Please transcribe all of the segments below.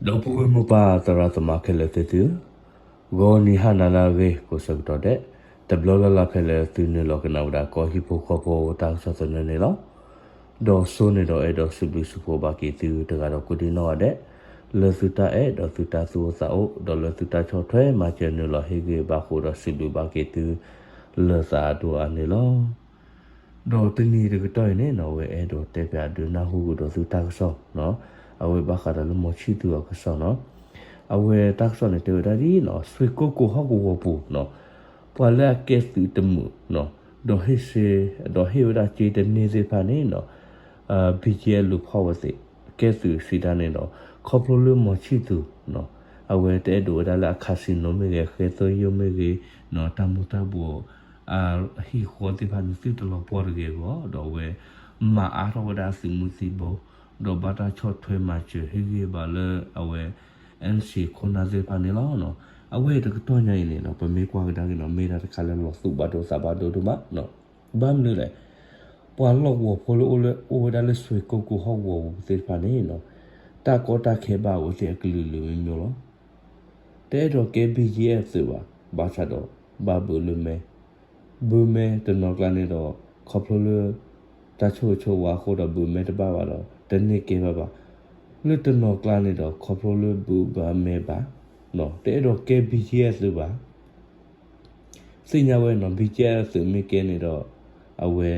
ဒီပုၢ်ဝဲၢ်မိၢ်ပၢ်သရၣ်သမါခဲလၢာ်သ့ၣ်သုဧၢ, ဂီၤနံၤဟါနၤလၢအဂ့ၤကိးဆၢကတီၢ်ဒဲး, တဘျီလၢ်လၢ်ဖဲလၢသုနုာ်လီၤကနၣ်ဝဲဒၣ်ကီၢ်ဟံၣ်ဖိဃီဖိတၢ်ကစီၣ်သနၢၣ်န့ၣ်လီၤ. ဒီးဆိန့ၣ်ဒီးအဲၣ်ဒိးစံးဘျုးစံးဖှိၣ်ဘၣ်က့ၤသုတဂၤဒီးကိးဒံနီၢ်ဂၤဒဲး, လၢသုတၢ်အဲၣ်ဒီးသုတၢ်သူၣ်အိၣ်သးအိၣ် ဒီးလၢသုတၢ်ဆီၣ်ထွဲမၤစၢၤနုာ်လီၤဟ့ၣ်ဂံၢ်ဘါအဃိဒီးစံးဘျုးဘၣ်က့ၤသု လၢသးအဒိၣ်အါန့ၣ်လီၤ. ဒီးတနံၤတကတီၢ်အံၤန့ၣ်နီၤ အဝဲအဲၣ်ဒိးတဲပၠးဒုးနၢ်ဟူကဒီးသုတၢ်ကစီၣ်နီၤ, အဝဲဘၣ်ဃးဒီးလၢမီၤဆံၣ်သူၤအကစီၣ်နီၤ, အဝဲတၢ်ကစီၣ်န့ၣ်တဲဝဲဒၣ်ဒ်နီၤ စွ့ၣ်ကိၢ်ကိၢ်ဟီၣ်ကဝီၤပူၤနီၤ, ပှၤလၢအကဲသုးတမုာ်နီၤ, ဒီးဟ့ၣ်စ့, ဒီးဟ့ၣ်ဝဲဒၣ်စ့တန့ၢ်သ့ၣ်တဖၣ်န့ၣ်နီၤ, BGF လူၤဖီၣ်ဝဲသ့ၣ်, ကဲသုးစံးတၢ်န့ၣ်ဒီး ခီဖျိလၢမီၤဆံၣ်သူၤနီၤ, အဝဲတအဲၣ်ဒိးဝဲဒၣ်လၢအcasinoမ့ၢ်ဂ့ၤ, အဃဲသယိၣ်မ့ၢ်ဂ့ၤ, တၢ်မူၤတၢ်ဘှီး အဟံၣ်ဃီသ့ၣ်တဖၣ်န့ၣ် သုတလီၤပှီၢ်တဂ့ၤအဂီၢ်, ဒီးအဝဲမၤအါထီၣ်ဝဲဒၣ်အသုးမုၢ်သံၣ်ဘိ, ဒီးဘၣ်တၢ်ဆီၣ်ထွဲမၤစၢၤဟ့ၣ်ဂံၢ်ဘါလၢအဝဲ NCA ခိၣ်နၢ်သ့ၣ်တဖၣ်န့ၣ်လီၤ. အဝဲတကတီၢ်ညါအံၤန့ၣ်နီၤ ပမ့ၢ်ကွၢ်ကဒါက့ၤနီၤ မ့ၢ်ဒၣ်တခါလၢလီၤသူၣ်ဘၣ်ဒိသးဘၣ်ဒိဒိၣ်မးနီၤ, ဘၣ်မနုၤလဲၣ်, ပှၤလီၢ်ကဝီၤဖိလၢအိၣ်ဝဲဒၣ်လၢစွ့ၣ်ကိၢ်ကိၢ်ဟီၣ်ကဝီၤပူၤသ့ၣ်တဖၣ်န့ၣ်နီၤ, တၢ်ကီတၢ်ခဲဘၣ်အဝဲသ့ၣ်အကလုာ်လုာ်မံၤမံၤလီၤ. တအဲၣ်ဒိးကဲ BGF သုးဘၣ်, ဘၣ်ဆၣ်ဒီး ဘၣ်ဘုးလၢမဲ, ဘုးမဲတနီၤကျါန့ၣ်ဒီး ခီဖျိလၢ တၢ်ဆိၣ်ဂ့ၤဆိၣ်ဝါအဃိဒီးဘုးမဲတဘၣ်ဘၣ်ဒီး တန့ၢ်ကဲဘၣ်ဘၣ်, လၢတနီၤကျါန့ၣ်ဒီး ခီဖျိလၢဘုးဘၣ်မဲဘၣ်, တအဲၣ်ဒိးကဲ BGF သုးဘၣ် သ့ၣ်ညါဝဲနီၤ BGF သုးမ့ၢ်ကဲန့ၣ်ဒီး အဝဲ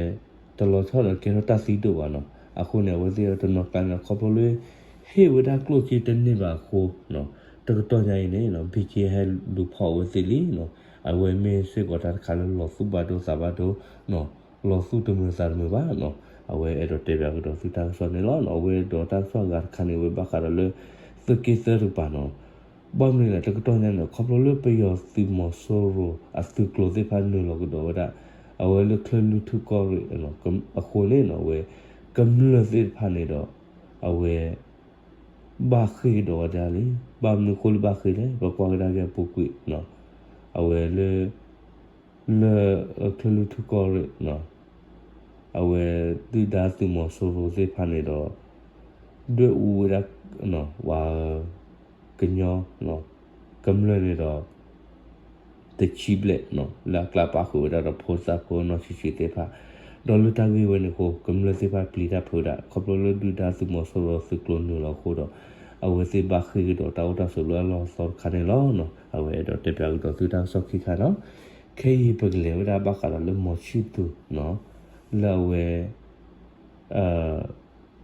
တလီၤဆီဒီးကဲထီၣ်တၢ်သံဒိၣ်ဘၣ်နီၤ, အဃိန့ၣ် အဝဲသ့ၣ်တနီၤကျါန့ၣ်ဒီး ခီဖျိလၢ ဟ့ၣ်ဝဲဒၣ်ကျိၣ်စ့တန့ၢ်ဘၣ်အဃိနီၤ, တကတီၢ်ညါအံၤန့ၣ်နီၤ BGF ဟဲလူၤဖီၣ်ဝဲသ့ၣ်လံနီၤ, အဝဲမ့ၢ်စ့ၢ်ကီးတၢ်တခါလၢလီၤသူၣ်ဘၣ်ဒိသးဘၣ်ဒိနီၤ, လီၤသူၣ်တမုာ်သးတမုာ်ဘၣ်နီၤ, အဝဲအဲၣ်ဒိးတဲပၠးကဒီးသုတၢ်ကစီၣ်န့ၣ်လီၤ. အဝဲဒီးတၢ်ကစီၣ်အဂၤတခါန့ၣ် အဝဲဘၣ်ဃးဒီးလၢ သုးက့သၢတကပၤနီၤ, ဘၣ်မနုၤလဲၣ် တကတီၢ်ညါန့ၣ် ခီဖျိလၢပယီၤသုးမီၤစိရိၤအသုးကျိၤသ့ၣ်တဖၣ်နုာ်လီၤကဒီးဝဲဒၣ် အဝဲလၢချၢၣ်လွံၢ်ထူၣ်ကီၢ်ရ့ၣ်အဃိန့ၣ်နီၤ အဝဲ ကမျၢၢ်သ့ၣ်တဖၣ်န့ၣ်ဒီး အဝဲ ဘၣ်ဃ့ၢ်ကဒီးဝဲဒၣ်လံ. ဘၣ်မနုၤအဃိလၢဘၣ်ဃ့ၢ်လဲၣ် ပကွၢ်ကဒါက့ၤအပူၤကွံာ်နီၤ, အဝဲလၢ လၢ ချၢၣ်လွံၢ်ထူၣ်ကီၢ်ရ့ၣ်နီၤ, အဝဲဒုၣ်ဒါသုးမီၤစိရိၤသ့ၣ်တဖၣ်န့ၣ်ဒီး ဒွဲၣ်အူဝဲဒၣ် ပှၤ ကညီ ကမျၢၢ်န့ၣ်ဒီး တဆံဘျဲၣ်နီၤ လၢအကျါပာ်ဃုာ်ဝဲဒၣ်ဒီးဖိသၣ်ဖိနီၢ်ဆံးဆံးသ့ၣ်တဖၣ်, ဒီးလၢတၢ်ဂ့ၢ်ဝဲန့ၣ်အဃိ ကမျၢၢ်သ့ၣ်တဖၣ်ပျံၤတၢ်ဖုးဝဲဒၣ် ခီဖျိလၢဒုၣ်ဒါသုးမီၤစိရိၤသုးကျိၤနုာ်လီၤအဃိဒီး အဝဲသ့ၣ်ဘၣ်ဃ့ၢ်ကဒီးတၢ်အိၣ်တၢ်ဆိးလၢအလီၢ်အသီတခါန့ၣ်လီၤ. အဝဲအဲၣ်ဒိးတဲပၠးကဒီးသုတၢ်ကစီၣ်ခံခါနီၤ, ခဲအံၤပကလဲၤဝဲဒၣ်ဘၣ်ဃးဒီးလၢမီၤဆံၣ်သူၤနီၤ, လၢအဝဲ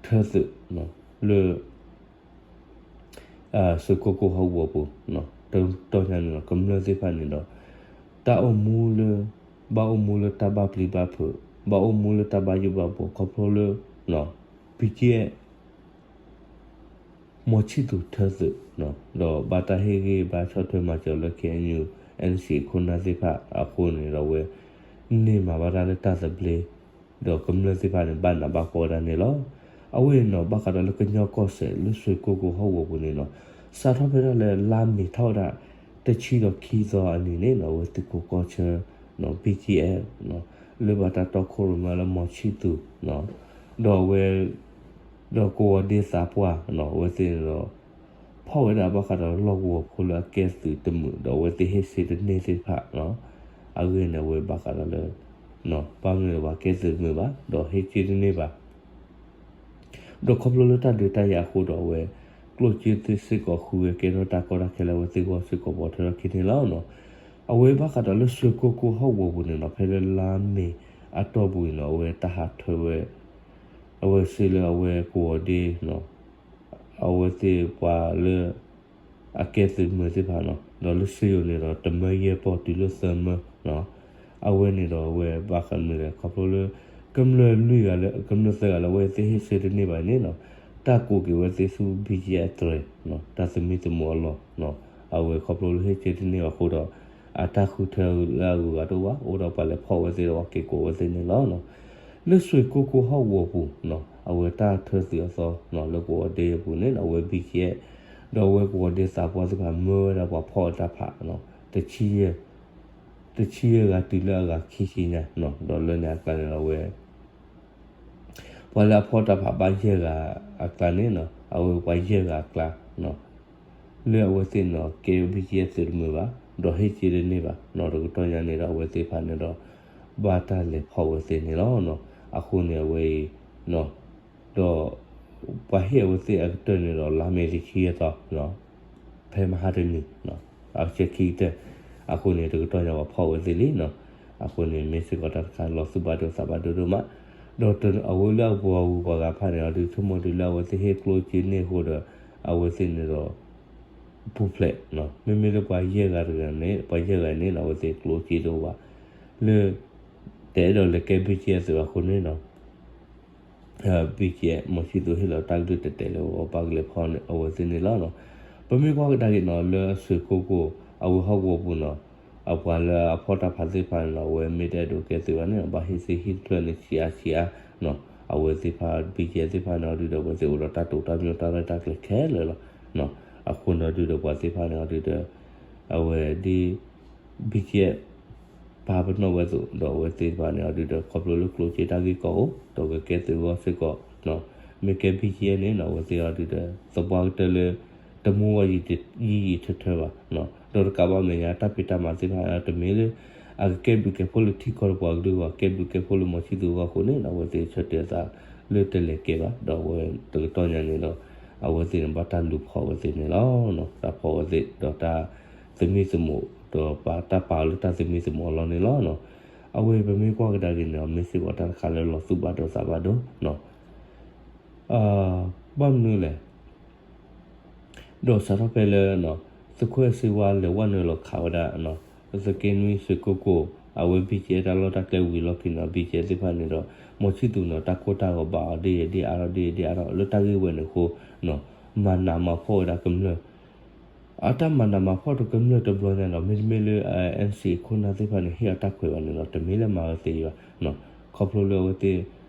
ထၢသုး လၢ စ့ၢ်ကိၢ်ကိၢ်ဟီၣ်ကဝီၤပူၤ တကတီၢ်ညါန့ၣ်ဒီး ကမျၢၢ်သ့ၣ်တဖၣ်န့ၣ်ဒီး တၢ်အိၣ်မူလၢ ဘၣ်အိၣ်မူလၢတၢ်ဘၣ်ပျံၤဘၣ်ဖုး ဘၣ်အိၣ်မူလၢတၢ်ဘၣ်ယိၣ်ဘၣ်ဘှီ ခီဖျိလၢ BGF မီၤဆံၣ်သူၤထၢသုး ဒီးဘၣ်တၢ်ဟ့ၣ်ဂံၢ်ဘါဆီၣ်ထွဲမၤစၢၤလၢ KNU NCA ခိၣ်နၢ်သ့ၣ်တဖၣ်အဃိန့ၣ်ဒီး အဝဲ န့ၢ်မၤဘၣ်တၢ်လၢတၢ်သဘျ့ ဒီးကမျၢၢ်သ့ၣ်တဖၣ်န့ၣ် ဘၣ်နးဘၣ်ဖှီၣ်ဝဲဒၣ်န့ၣ်လီၤ. အဝဲအံၤနီၤ ဘၣ်ဃးဒီးလၢကညီကီၢ်စဲၣ်လၢစွ့ၣ်ကိၢ်ကိၢ်ဟီၣ်ကဝီၤပူၤန့ၣ်နီၤ စးထီၣ်ဖဲဒၣ်လၢလါမ့ၤထီၣ်ဝဲဒၣ် တဆံဒီးခံသီအနံၤန့ၣ်နီၤ အဝဲသုးခိးကီၢ်ဆၢ BGF လၢဘၣ်တၢ်တီခိၣ်ရိၣ်မဲလၢမီၤဆံၣ်သူၤ ဒီးအဝဲ ဒီးကဝီၤဒ့သးပှၢ်နီၤ အဝဲသ့ၣ်န့ၣ်ဒီး ဖီၣ်ဝဲဒၣ်ဘၣ်ဃးဒီးလီၢ်ကဝီၤဖိလၢအကဲသုးတမုာ် ဒီးအဝဲသ့ၣ်ဟ့ၣ်စ့တန့ၢ်သ့ၣ်တဖၣ်နီၤ အဂ့ၢ်န့ၣ် အဝဲဘၣ်ဃးဒီးလၢ ဘၣ်မနုၤလဲၣ် ပှၤကဲသုးတမုာ်ဘၣ် ဒီးဟ့ၣ်စ့တန့ၢ်ဘၣ် ဒီးခီဖျိလၢတၢ်ဒုးတၢ်ယၤအဃိဒီးအဝဲ ကျိၣ်စ့သ့ၣ်စ့ၢ်ကီးဃုဝဲကဲထီၣ်တၢ်ကီတၢ်ခဲလၢအဝဲသ့ၣ်ဂီၢ်စ့ၢ်ကီးပိာ်ထွဲထီၣ်ခံန့ၣ်လီၤ. အဝဲဘၣ်ဃးဒီးလၢစွ့ၣ်ကိၢ်ကိၢ်ဟီၣ်ကဝီၤပူၤန့ၣ်နီၤ ဖဲလၢလါမ့ၤအတီၢ်ပူၤန့ၣ်နီၤ အဝဲတၢ်ဟးထၢဝဲ အဝဲစ့လၢအဝဲကဝီၤဒ့ အဝဲသ့ၣ်ပှၤလၢ အကဲသုးတမုာ်သ့ၣ်တဖၣ်နီၤ ဒီးလၢစ့ယိၤန့ၣ်ဒီး တမၢယဲၢ်ပီၢ်တုၤလၢသၢမၢနီၤ အဝဲန့ၣ်ဒီးအဝဲဘၣ်ဃးမနုၤလဲၣ် ခီဖျိလၢ ကမျၢၢ်လွံၢ်ဂၤလၢ ကမျၢၢ်သၢဂၤလၢအဝဲသ့ၣ်ဟ့ၣ်စ့တန့ၢ်ဘၣ်န့ၣ်နီၤ တၢ်ကိးက့ၤဝဲသ့ၣ်ဆူ BGF အတြဲၤ တၢ်သမံသမိးအလီၢ် အဝဲခီဖျိလၢဟ့ၣ်စ့တန့ၢ်ဘၣ်အဃိဒီး အတၢ်ဃုထၢလၢအဂုၤအဂၤတအိၣ်ဘၣ် အိၣ်ဒီးပှၤလဲၤဖီၣ်ဝဲသ့ၣ်ဒီးပှၤက့ၤကိးဝဲသ့ၣ်န့ၣ်လီၤ. လၢစွ့ၣ်ကိၢ်ကိၢ်ဟီၣ်ကဝီၤပူၤ အဝဲတၢ်ထၢသုးအသီ လၢကဝီၤဒ့အပူၤန့ၣ် အဝဲ BGF ဒီးအဝဲကဝီၤဒ့သးပှၢ်သ့ၣ်တဖၣ်မၢဝဲဒၣ်ပှၤဖီၣ်အတၢ်ဖး တဆံယဲၢ် တဆံယဲၢ်ဂၤတုၤလၢအဂၤခံဆံညါ ဒီးလၢန့ၣ်အကျါန့ၣ်ဒီးအဝဲ ပှၤလၢအဖီၣ်တၢ်ဖးဘၣ်ယဲၢ်ဂၤအကျါန့ၣ် အဝဲပှၤယဲၢ်ဂၤအကျါ လၢအဝဲသ့ၣ်န့ၣ် ကဲ ဘံၣ်ကၠံၣ်အဲၣ် သုးတမုာ်ဘၣ်, ဒီးဟ့ၣ်ကၠ့တန့ၢ်ဘၣ်နီၤ, တကတီၢ်ညါန့ၣ်ဒီး အဝဲသ့ၣ်တဖၣ်န့ၣ်ဒီး ဘၣ်တၢ်လဲၤဖီၣ်ဝဲသ့ၣ်န့ၣ်လီၤ. အဃိန့ၣ် အဝဲအံၤ ဒီး ပှၤဟ့ၣ်အဝဲသ့ၣ်အကတၢၢ်န့ၣ်ဒီး လါမ့ၤတဆံယဲၢ်သီ ဖဲမဟါတနံၤ အဆဲခံကတၢၢ်, အဃိန့ၣ် တကတီၢ်ညါပှၤဖီၣ်ဝဲသ့ၣ်လံနီၤ. အဃိန့ၣ် မ့ၢ်စ့ၢ်ကီးတၢ်တခါလီၤသူၣ်ဘၣ်ဒိသးဘၣ်ဒိဒိၣ်မး, ဒီးအဝဲလၢအပှၤဂုၤပှၤဂၤတဖၣ်န့ၣ် အဒုးဆိကမိၣ်ဒုးလၢအဝဲသ့ၣ်ဟ့ၣ်ကျိၣ်စ့န့ၢ်အဃိဒီး အဝဲသ့ၣ်န့ၣ်ဒီး ပူၤဖျဲး, မ့မ့ၢ်လၢပှၤယဲၢ်ဂၤတဂၤန့ၣ် ပှၤယဲၢ်ဂၤန့ၣ် အဝဲသ့ၣ်ကျိၣ်စ့တအိၣ်ဘၣ်, လၢ တအဲၣ်ဒိးလဲၤကဲ ဘံၣ်ကၠံၣ်အဲၣ် သုးအဃိန့ၣ်နီၤ ဘံၣ်ကၠံၣ်အဲၣ် မီၤဆံသူးဟ့ၣ်လီၤတၢ်ကလုၢ်တဲာ်တဲာ်လၢ ပဘၣ်ကလဲၤဖီၣ်အဝဲသ့ၣ်န့ၣ်လီၤ. ပမ့ၢ်ကွၢ်ကဒါက့ၤနီၤ လၢအစ့ၢ်ကိၢ်ကိၢ် အဝဲဟီၣ်ကဝီၤပူၤနီၤ အပှၤလၢအဖီၣ်တၢ်ဖးသ့ၣ်တဖၣ်န့ၣ်နီၤ အဝဲမ့ၢ်တအဲၣ်ဒိးကဲသုးဘၣ်န့ၣ် ဘၣ်ဟ့ၣ်စ့ဟ့ၣ်တဖျၢၣ်န့ၣ်ဆံးအါဆံးအါ, အဝဲသ့ၣ်တဖၣ် ဘံၣ်ကၠံၣ်အဲၣ် သ့ၣ်တဖၣ်န့ၣ်အီၤဒုဒီး အဝဲသ့ၣ်အိၣ်ဒီးတၢ်တိာ်တၢ်ပညိၣ်တၢ်ရဲၣ်တၢ်ကျဲၤခဲလၢာ်လီၤ. အဃိန့ၣ်အီၤဒုဒီး ပှၤသ့ၣ်တဖၣ်န့ၣ်အီၤဒုဒီး အဝဲဒ် ဘံၣ်ကၠံၣ်အဲၣ် ပာ်ပနီၣ်ဝဲအသိး ဒီးအဝဲသ့ၣ်တဖၣ်န့ၣ်အီၤဒုဒီး ခီဖျိလၢကျိၣ်စ့တၢ်ဂ့ၢ်ကီအိၣ် ဒီးကကဲသုးဂီၢ်စ့ၢ်ကီး, မ့ၢ်ကဲ ဘံၣ်ကၠံၣ်အဲၣ် န့ၣ်နီၤ အဝဲသ့ၣ်အီၤဒုဒီး သပှၢ်ကတၢၢ်လၢ တမူဝဲယံာ်ယံာ်ထၢထၢဘၣ်, ဒီးတကးဘၣ်မဲာ်ညါ တၢ်ဖံးတၢ်မၤသ့ၣ်တဖၣ် တမ့ၢ်လၢ အကကဲဘျုးကဲဖှိၣ်လၢထံကီၢ်ဒီးပှၤကလုာ်ဘၣ်, ကဲဘျုးကဲဖှိၣ်လၢမီၤဆံသူးအဂီၢ်အဃိန့ၣ် အဝဲသ့ၣ်ဆၢတဲာ်အသးလၢတလဲၤကဲဘၣ်, ဒီးအဝဲတကတီၢ်ညါန့ၣ်ဒီး အဝဲသ့ၣ်န့ၣ် ဘၣ်တၢ်လူၤဖီၣ်ဝဲသ့ၣ်န့ၣ်လီၤ. တၢ်ဖီၣ်ဝဲသ့ၣ် ဒီးတၢ်သမံသမိး ဒီးပာ်တၢ်ပာ်အီၤလၢတၢ်သမံသမိးအလီၢ်န့ၣ်လီၤ. အဝဲပမ့ၢ်ကွၢ်ကဒါက့ၤန့ၣ် မ့ၢ်စ့ၢ်ကီးတၢ်တခါလၢလီၤသူၣ်ဘၣ်ဒိသးဘၣ်ဒိ ဘၣ်မနုၤလဲၣ် ဒီးစးထီၣ်ဖဲလၢ သုးခိၣ်အဲၣ်စ့ဝါလဲၤဝဲနုာ်လီၤခးဝဲဒၣ် သုးက့နွံစ့ၢ်ကိၢ်ကိၢ် အဝဲ ဘံၣ်ကၠံၣ်အဲၣ် တၢ်လီၢ်တၢ်ကျဲဝံၤလီၢ်ခံန့ၣ် ဘံၣ်ကၠံၣ်အဲၣ် သ့ၣ်တဖၣ်န့ၣ်ဒီး မီၤဆံသူးန့ၣ် တၢ်ကိၢ်တၢ်ဂီၤဘၣ်အီၤဒ်ယဲၢ်ဒ်အါထီၣ်ဒ်ယဲၢ်ဒ်အါထီၣ် လၢတၢ်ဂ့ၢ်ဝဲန့ၣ်အဃိ မၤနးမၤဖှီၣ်ဝဲဒၣ်ကမျၢၢ် အတၢ်မၤနးမၤဖှီၣ်တကမျၢၢ်တဘျီညါဒီး မ့တမ့ၢ်လၢ NCA ခိၣ်နၢ်သ့ၣ်တဖၣ်န့ၣ် ဟ့ၣ်အီၤတၢ်ခွဲးဘၣ်န့ၣ်ဒီး တမ့ၢ်လၢမၤဝဲသ့ဘၣ်. ခီဖျိလၢအဝဲသ့ၣ်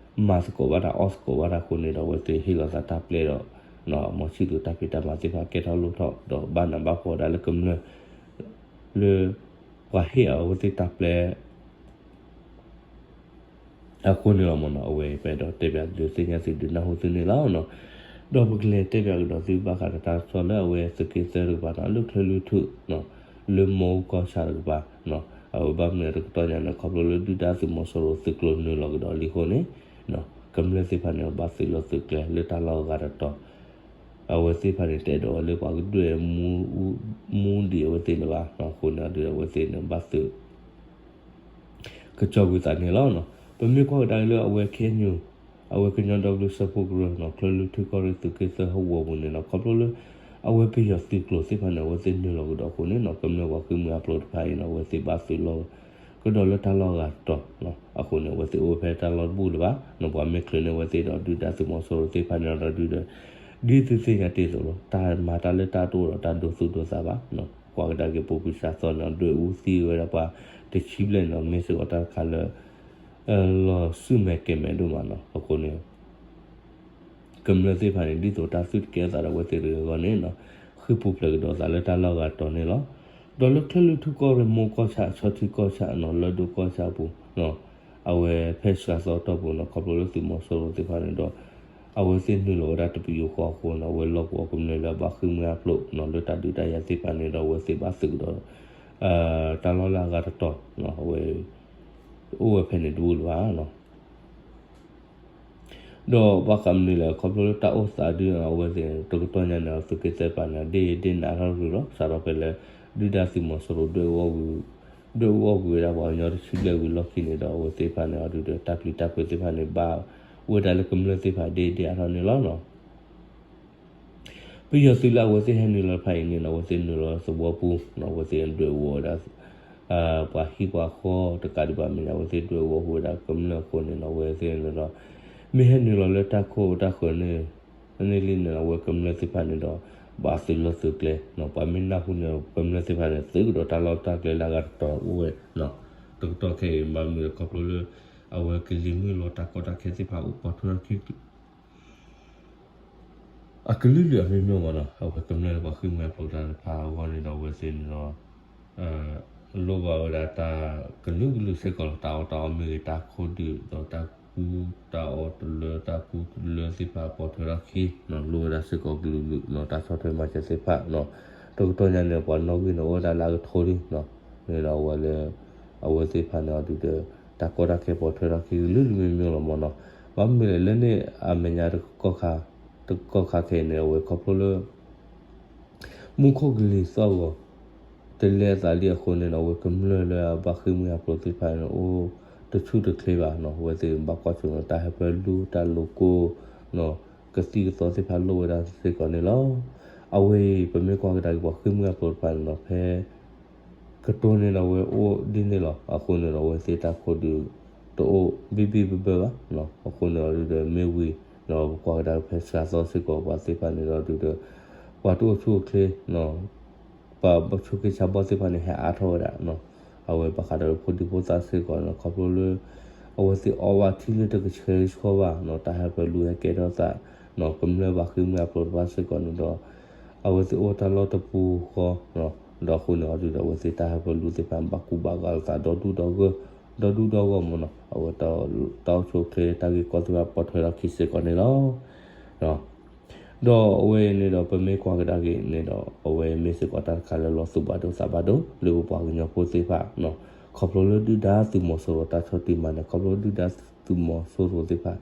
မၤသကိးဘၣ်တၢ်အီၣ်သကိးဘၣ်တၢ်အဃိန့ၣ်ဒီး အဝဲသ့ၣ်ဟ့ၣ်လီၤသးတၢ်ပျဲဒီး မီၤဆံသူးတၢ်ဖံးတၢ်မၤသ့ၣ်တဖၣ်ကဲထီၣ်လိၣ်ထီၣ် ဒီးဘၣ်နးဘၣ်ဖှီၣ်ဝဲဒၣ်လၢကမျၢၢ် လၢ ပှၤဟ့ၣ်အဝဲသ့ၣ်တၢ်ပျဲ အဃိန့ၣ်လီၤမ့ၢ်နီၤ အဝဲပအဲၣ်ဒိးတဲပၠးဒုးသ့ၣ်ညါသုဒုးနၢ်ဟူသုန့ၣ်လီၤ. ဒီးပကလဲၤတဲပၠးကဒီးသုဘၣ်ဃးဒီးတၢ်ကစီၣ်လၢအဝဲသုးက့သၢတကပၤနီၤ လၢ ချၢၣ်လွံၢ်ထူၣ် လၢမီၢ်အူကီၢ်ဆၣ်တကပၤ အဝဲဘၣ်မနုၤတကတီၢ်ညါန့ၣ် ခီဖျိလၢဒုၣ်ဒါသုးမီၤစိရိၤသုးကျိၤနုာ်လီၤကဒီးလံအဃိန့ၣ် ကမျၢၢ်သ့ၣ်တဖၣ်န့ၣ် ဘၣ်သုးလီၤသုးကျဲလၢတၢ်လီၢ်အဂၤတတီၤ အဝဲသ့ၣ်တဖၣ်န့ၣ် တအဲၣ်ဒိးဝဲလၢပှၤကဒွဲၣ်မူဒံးအဝဲသ့ၣ်လၢၤဘၣ်. အဃိန့ၣ်ဒီး အဝဲသ့ၣ်န့ၣ် ဘၣ်သုး ကစီၣ်ကွံာ်သးန့ၣ်လီၤ. ပမ့ၢ်ကွၢ်ကဒါက့ၤလၢအဝဲ KNU အဝဲကညီဒီကလုာ်စၢဖှိၣ်ကရၢနီၤ ချၢၣ်လွံၢ်ထူၣ်ကီၢ်ရ့ၣ်သုးက့သၢဟီၣ်ကဝီၤပူၤန့ၣ်နီၤ ခီဖျိလၢ အဝဲပယီၤသုးကျိၤသ့ၣ်တဖၣ်န့ၣ် အဝဲသ့ၣ်နုာ်လီၤကဒီးအဃိန့ၣ်နီၤ ကမျၢၢ်ပှၤဃ့ၢ်မှံဟးဖျိးတဖၣ်အံၤနီၤ အဝဲသ့ၣ်ဘၣ်သုးလီၤကဒီးလၢတၢ်လီၢ်အဂၤတတီၤ အဃိန့ၣ် အဝဲသ့ၣ်အိၣ်ဖဲတၢ်လီၢ်တဘူၣ်လၢၤဘၣ်နီၤ ပှၤမ့ၢ်ချုးန့ၢ်အဝဲသ့ၣ်ဒီးဒုၣ်ဒါသုးမီၤစိရိၤသ့ၣ်တဖၣ်န့ၣ်ဒီးဒုးဒီး ဒ်သုသ့ၣ်ညါတ့ၢ်အသိးလီၤ တၢ်မၤတၢ်လၢတၢ်တအိၣ်ဒီးတၢ်ဒိသူၣ်ဒိသးဘၣ်နီၤ ကွၢ်ကဒါက့ၤပူၤကွံာ်စးသီန့ၣ် ဒွဲၣ်အူသံဝဲဒၣ်ပှၤတဆံဘျဲၣ်န့ၣ် မ့ၢ်စ့ၢ်ကီးတၢ်တခါလၢ လီၤဆူၣ်မဲာ်ကဲၤမဲာ်ဒိၣ်မးနီၤ အဃိန့ၣ် ကမျၢၢ်သ့ၣ်တဖၣ်န့ၣ် ဒ်သိးတၢ်သူၣ်တကဲအသးဒီးအဝဲသ့ၣ်တဂၤဂီၢ်န့ၣ်နီၤ ဃ့ၢ်ပူၤဖျဲးကဒီးသးလၢတၢ်လီၢ်အဂၤတတီၤန့ၣ်လီၤ. ဒီးလၢချၢၣ်လွံၢ်ထူၣ်ကီၢ်ရ့ၣ် မိၢ်ကီၢ်ဆၣ် ဆီထံကီၢ်ဆၣ်နီၤ လၢၢ်ဒိၣ်ကီၢ်ဆၣ်အပူၤ အဝဲဖဲစှၤသီအတီၢ်ပူၤနီၤ ခီဖျိလၢသုးမီၤစိရိၤသ့ၣ်တဖၣ်န့ၣ်ဒီး အဝဲသ့ၣ်နုာ်လီၤဝဲဒၣ်တပယူာ်ဃီအဃိနီၤ အဝဲလီၢ်ကဝီၤကမျၢၢ်လၢအဘၣ်ဃ့ၢ်မှံဟးဖျိးနီၤ လၢတၢ်ဒုးတၢ်ယၤသ့ၣ်တဖၣ်န့ၣ်ဒီး အဝဲသ့ၣ်ဘၣ်သုးကဒီး တၢ်လီၢ်လၢအဂၤတတီၤနီၤ အဝဲ အိၣ်ဝဲဖဲန့ၣ်တဘူၣ်လၢၤဘၣ်နီၤ ဒီးဘၣ်ဃးမနုၤလဲၣ် ခီဖျိလၢတၢ်အိၣ်သးဒုးအဝဲသ့ၣ် တကတီၢ်ညါန့ၣ် သုးက့သၢတကပၤန့ၣ် ဒ့ၣ်ဒ့ၣ်နးထီၣ်တရုၤလီၤ. စးထီၣ်ဖဲလၢ ဒုၣ်ဒါသုးမီၤစိရိၤ ဒွဲၣ်အူအီၣ်ကွံာ်ဝဲဒၣ်ပှၤကညီတဆံဘျဲၣ်ဝံၤလီၢ်ခံန့ၣ်ဒီး အဝဲသ့ၣ်တဖၣ်န့ၣ် အီၤဒုးဒီး တၢ်ပျံၤတၢ်ဖုးသ့ၣ်တဖၣ်န့ၣ် ဘၣ်ဝဲဒၣ်လၢကမျၢၢ်သ့ၣ်တဖၣ်ဒ့ၣ်ဒ့ၣ်အါထီၣ်န့ၣ်လီၤနီၤ. ပယီၤသုးလၢအဝဲသ့ၣ်ဟဲနုာ်လီၤတဖၣ်အံၤန့ၣ်နီၤ အဝဲသ့ၣ်နုာ်လီၤသဝီပူၤနီၤ အဝဲသ့ၣ်ဒွဲၣ်အူအီၣ်ဝဲဒၣ် ပှၤဟံၣ်ပှၤဃီတကးဒံးဘၣ်မဲာ်ညါ အဝဲသ့ၣ်ဒွဲၣ်အူအီၣ်ကွံာ်ဝဲဒၣ်ကမျၢၢ်အဃိန့ၣ်နီၤ အဝဲသ့ၣ်န့ၣ်ဒီး မ့ၢ်ဟဲနုာ်လီၤလၢတၢ်ခိၣ်တၢ်ဃၢၤန့ၣ် န့ၣ်လံန့ၣ် အဝဲကမျၢၢ်သ့ၣ်တဖၣ်န့ၣ်ဒီး ဘၣ်သုးလီၢ်သုးကျဲနီၤ ပှၤမ့ၢ်နၢ်ဟူန့ၣ် ကမျၢၢ်သ့ၣ်တဖၣ်န့ၣ် သုးကဒီးတၢ်လီၢ်တၢ်ကျဲလၢအဂၤတတီၤအိၣ်ဝဲနီၤ တကတီၢ်ခဲအံၤ ဘၣ်မနုၤလဲၣ် ခီဖျိလၢ အဝဲကလံၤမုၢ်လီၤတၢ်ကီတၢ်ခဲသ့ၣ်တဖၣ်အိၣ်ပိာ်ထွဲထီၣ်ခံ အကလုာ်လုာ်အမံၤမံၤမ့ၢ်နီၤ အဝဲကမျၢၢ်ပှၤဃ့ၢ်မှံဟးဖျိးတၢ်တဖၣ်အဂီၢ်န့ၣ်ဒီး အဝဲသ့ၣ်န့ၣ်ဒီး လိၣ်ဘၣ်ဝဲဒၣ်တၢ်ကလုာ်ကလုာ်စ့ၢ်ကီးလီၤ တၢ်အီၣ်တၢ်အီမ့ၢ်ဂ့ၤ တၢ်ခိၣ်ဒုး ဒီးတၢ်ကူတၢ်အီတလၢ တၢ်ကူတလၢသ့ၣ်တဖၣ်ပိာ်ထွဲထီၣ်ခံနီၤ လိၣ်ဝဲဒၣ်စ့ၢ်ကီးကလုာ်လုာ်နီၤ တၢ်ဆီၣ်ထွဲမၤစၢၤသ့ၣ်တဖၣ်နီၤ တကတီၢ်ညါန့ၣ် ပှၤနီၣ်ဂံၢ်န့ၣ် အိၣ်ဝဲဒၣ်လၢအကထိလံနီၤ, န့ၣ်ဒီးအဝဲလၢ အဝဲသ့ၣ်တဖၣ်န့ၣ်အီၤဒုးဒီး တၢ်ကီတၢ်ခဲပိာ်ထွဲထီၣ်ခံကလုာ်လုာ်မံၤမံၤလီၤမၢ်နီၤ, ဘၣ်မနုၤလဲၣ် လၢန့ၣ်အမဲာ်ညါတကီၢ်ခါ တကီၢ်ခါခဲအံၤန့ၣ် အဝဲခီဖျိလၢ မူခိၣ်ကလံၤသီၣ်ဂီၤ တလဲအသးလံအဃိန့ၣ်ဒီး အဝဲကမျၢၢ်လၢအဘၣ်ဃ့ၢ်မှံဟးဖျိးသ့ၣ်တဖၣ်န့ၣ် အိၣ်တဆူၣ်တချ့ဘၣ်နီၤ, အဝဲသ့ၣ်ဘၣ်ကွၢ်ဆၢၣ်နီၤ တၢ်ဟၢဖၢလူ တၢ်လိာ်ကိၢ် ကသံၣ်ကသီသ့ၣ်တဖၣ်လိၣ်ဝဲဒၣ်စ့ၢ်ကီးန့ၣ်လီၤ. အဝဲအံၤ ပမ့ၢ်ကွၢ်ကဒါက့ၤပှၤဃ့ၢ်မှံဟးဖျိးတဖၣ်န့ၣ်ဒီး ဖဲ ကတိၤန့ၣ်ဒီးအဝဲအိၣ်ဒ်န့ၣ်လီၤ. အဃိန့ၣ်ဒီး အဝဲသ့ၣ်တၢ်ခိၣ်ဒုး တအိၣ်ဘံၣ်ဘံၣ်ဘၢဘၢဘၣ်နီၤ, အဃိန့ၣ်ဒီးမ့ၢ်ဝံၤဒီး ပကွၢ်ကဒါဖဲစှၤသီစ့ၢ်ကီး ပှၤသ့ၣ်တဖၣ်န့ၣ်ဒီးဒုးဒီး ပှၤတအိၣ်ဆူၣ်အိၣ်ချ့ ပှၤဆိးက့ဆါဘီၣ်သ့ၣ်တဖၣ်န့ၣ် ဟဲအါထီၣ်ဝဲဒၣ်နီၤ, အဝဲဘၣ်ဃးဒီးဖိဒံဖိသၣ်စ့ၢ်ကီးနီၤ, ခီဖျိလၢ အဝဲသ့ၣ်အီဘၣ်ထံလၢတကဆှဲကဆှီဘၣ်နီၤ, တၢ်ဟၢဖၢလူဟဲကဲထီၣ်သးနီၤ, ကမျၢၢ်ဘၣ်ဃ့ၢ်မှံဟးဖျိးတဖၣ်စ့ၢ်ကီးန့ၣ်ဒီး အဝဲသ့ၣ်အိၣ်တၢ်လီၢ်တပူၤဃီ ဒီးအဃိန့ၣ်အီၤဒုးဒီး အဝဲသ့ၣ်တၢ်ဟၢဖၢလူသ့ၣ်တဖၣ် ဘၣ်ကူဘၣ်ဂာ်လိာ်သးဒီဒူၣ်ဒီဂီၢ် ဒီဒူၣ်ဒီဂီၢ်မၢ်နီၤ, အဝဲတၢ်အိၣ်ဆူၣ်အိၣ်ချ့တၢ်ဂ့ၢ်ကီသ့ၣ်တဖၣ် ပိာ်ထွဲထီၣ်ခံစ့ၢ်ကီးန့ၣ်လီၤ. ဒီးအဝဲအံၤန့ၣ်ဒီး ပမ့ၢ်ကွၢ်ကဒါက့ၤန့ၣ်ဒီး အဝဲမ့ၢ်စ့ၢ်ကီးတၢ်တခါလၢလီၤသူၣ်ဘၣ်ဒိသးဘၣ်ဒိ လၢပပှၤကညီဖိသ့ၣ်တဖၣ်နီၤ, ခီဖျိလၢဒုၣ်ဒါသုးမီၤစိရိၤတၢ်ဆီၣ်တံၢ်မၤနၢၤ ခီဖျိလၢဒုၣ်ဒါသုးမီၤစိရိၤသ့ၣ်တဖၣ်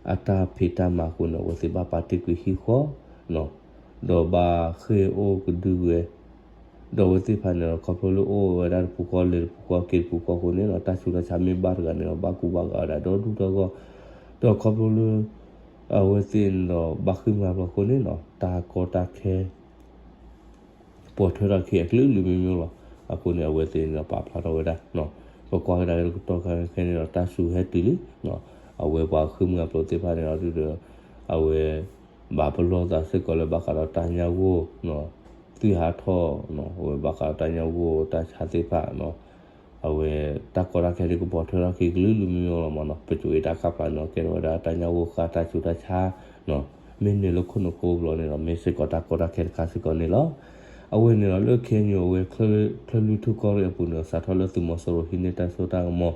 အတၢ်ဖံးတၢ်မၤအဃိန့ၣ် အဝဲသ့ၣ်ဘၣ်ပာ်တ့ၢ်ကွံာ်ဟံၣ်ဃီနီၤ, ဒီးဘၣ်ဃ့ၢ်အိၣ်ကဒုဝဲ ဒီးအဝဲသ့ၣ်တဖၣ်န့ၣ်ဒီး ခီဖျိလၢအိၣ်ဝဲဒၣ်တပူၤဃီ လဲၤတပူၤဃီ က့ၤတပူၤဃီအဃိန့ၣ်ဒီး တၢ်ဆူးတၢ်ဆါမ့ၢ်ဘၣ်တဂၤန့ၣ်ဒီး ဘၣ်ကူဘၣ်ဂာ်ဝဲဒၣ်ဒီဒူၣ်ဒီဂီၢ်, ဒီးခီဖျိလၢ အဝဲသ့ၣ်န့ၣ်ဒီး ဘၣ်ဃ့ၢ်မှံဟးဖျိးအဃိန့ၣ်နီၤ တၢ်ကီတၢ်ခဲ ပိာ်ထွဲထီၣ်ခံအကလုာ်လုာ်မံၤမံၤလီၤ. အဃိန့ၣ် အဝဲသ့ၣ်န့ၣ်ဒီး ပာ်ဖျါထီၣ်ဝဲဒၣ်နီၤ, ပကွၢ်ကဒါက့ၤတကတီၢ်ခါခဲန့ၣ်ဒီး တၢ်စူၤဟဲတုၤလံနီၤ, အဝဲပှၤဃ့ၢ်မှံဟးဖျိးသ့ၣ်တဖၣ်န့ၣ်ဒီး ဒုးဒီး အဝဲ ဘၣ်ပလီၢ်သးစ့ၢ်ကီးလၢဘၣ်ဃးဒီးတၢ်ညၣ်ဂိၢ်နီၤ, သွံၣ်ဟးထီၣ်နီၤ, အဝဲဘၣ်ဃးဒီးတၢ်ညၣ်ဂိၢ်တၢ်ဆါသ့ၣ်တဖၣ်နီၤ, အဝဲတၢ်ကီတၢ်ခဲဒုးကပိာ်ထွဲထီၣ်ခံကလုာ်လုာ်မံၤမံၤလီၤမၢ်နီၤ, ပစိၤအ့ၣ်တၢ်ခါဖျါန့ၣ် ကဲထီၣ်ဝဲဒၣ်တၢ်ညၣ်ဂိၢ်ဃၢ်တၢ်ဆူးတၢ်ဆါနီၤ, မ့ၢ်နုာ်လၢခိၣ်နူာ်ကိးဘျီန့ၣ်ဒီး မ့ၢ်စ့ၢ်ကီးတၢ်ကီတၢ်ခဲတခါစ့ၢ်ကီးန့ၣ်လီၤ. အဝဲန့ၣ်ဒီးလၢ ခဲအံၤ အဝဲ ချၢၣ်လွံၢ်ထူၣ်ကီၢ်ရ့ၣ်အပူၤန့ၣ်ဒီး စးထီၣ်လၢသုးမီၤစိရိၤဟံးန့ၢ်တၢ်စိတၢ်ကမီၤ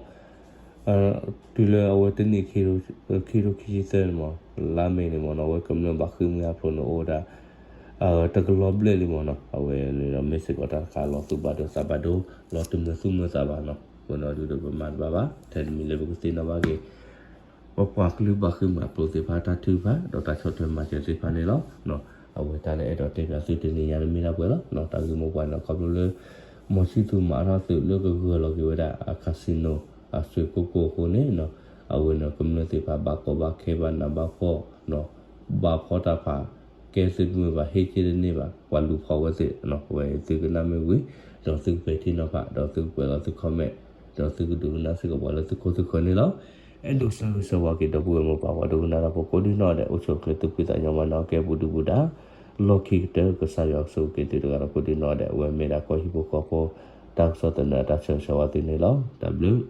တုၤလၢအဝဲတနံၣ် ခံကထိခံဆံသၢန့ၣ်မၢ်, လါမ့ၤန့ၣ်မၢ်နီၤ, အဝဲကမျၢၢ်ဘၣ်ဃ့ၢ်မှံဟးဖျိးန့ၣ်အိၣ်ဝဲဒၣ် တကလီၤဘျဲၣ်လံမၢ်နီၤ, အဝဲန့ၣ်ဒီးမ့ၢ်စ့ၢ်ကီးတၢ်တခါလီၤသူၣ်ဘၣ်ဒိသးဘၣ်ဒိ လီၤတမုာ်သူၣ်မုာ်သးဘၣ်နီၤ, အဃိန့ၣ်ဒုးဒီးပမၤတဘၣ်ဘၣ်, ထဲတမံၤလၢပကသ့ၣ်နီၣ်ဘၣ်က့ၤ ပပှၤကလုာ်ဘၣ်ဃ့ၢ်မှံဟးဖျိးသ့ၣ်တဖၣ်တၢ်ထုကဖၣ် ဒီးတၢ်ဆီၣ်ထွဲမၤစၢၤသ့ၣ်တဖၣ်န့ၣ်လီၤ. အဝဲတၢ်လၢအဲၣ်ဒိးတဲဖျါသုတနံၤညါန့ၣ်မ့ၢ်ဒၣ်ပှဲၤလီၤ. တၢ်ဂ့ၢ်မိၢ်ပှၢ်န့ၣ် ခီဖျိလၢ မီၤဆံသူးမၤထီၣ်သုးလၢကဂၢၢ်လီၤက့ၤဝဲဒၣ်အ casino အစွ့ၢ်ကိၢ်ကိၢ်အဃိန့ၣ် အဝဲန့ၣ်ကမျၢၢ်သ့ၣ်တဖၣ်ဘၣ်ကီဘၣ်ခဲဘၣ်နးဘၣ်ဖှီၣ် ဘၣ်ဖှီၣ်တၢ်ဖး ကဲသုးတမုာ်ဘၣ် ဟ့ၣ်က့ၤတန့ၢ်ဘၣ် ပှၤလူၤဖီၣ်ဝဲသ့ၣ် ဝဲသုကနၣ်မ့ၢ်ဝံၤ ဒီးသုကပဲာ်ထံနီၤဖး ဒီးသုကပှဲၤလီၤသု comment ဒီးသုကဒိကနၣ်စ့ၢ်ကီးပှၤလၢသုခိၣ်သုဃၢၤန့ၣ်လီၤ. အဲၣ်ဒိးဆၢဂ့ၤဆၢဝါက့ၤ ဒီပုၢ်ဝဲၢ်မိၢ်ပၢ် ပှၤဒိကနၣ်တၢ်ဖိကိးဒ်နီၢ်ဒဲး အိၣ်ဆူၣ်အိၣ်ချ့သူၣ်ဖှံသးညီမၤနၢၤကဲပူၤဒုပူၤဒါ လီၢ်ခံကတၢၢ် ကစၢ်ယွၤကဆိၣ်ဂ့ၤက့ၤသုတဂၤဒီးကိးဒ်နီၢ်ဒဲး အဝဲမ့ၢ်ဒၣ်ကီၢ်ဟံၣ်ဖိဃီဖိ တၢ်ကစီၣ်သနၢၣ်အတၢ်ဆၢဂ့ၤဆၢဝါသုန့ၣ်လီၤ. တၢ်ဘျုး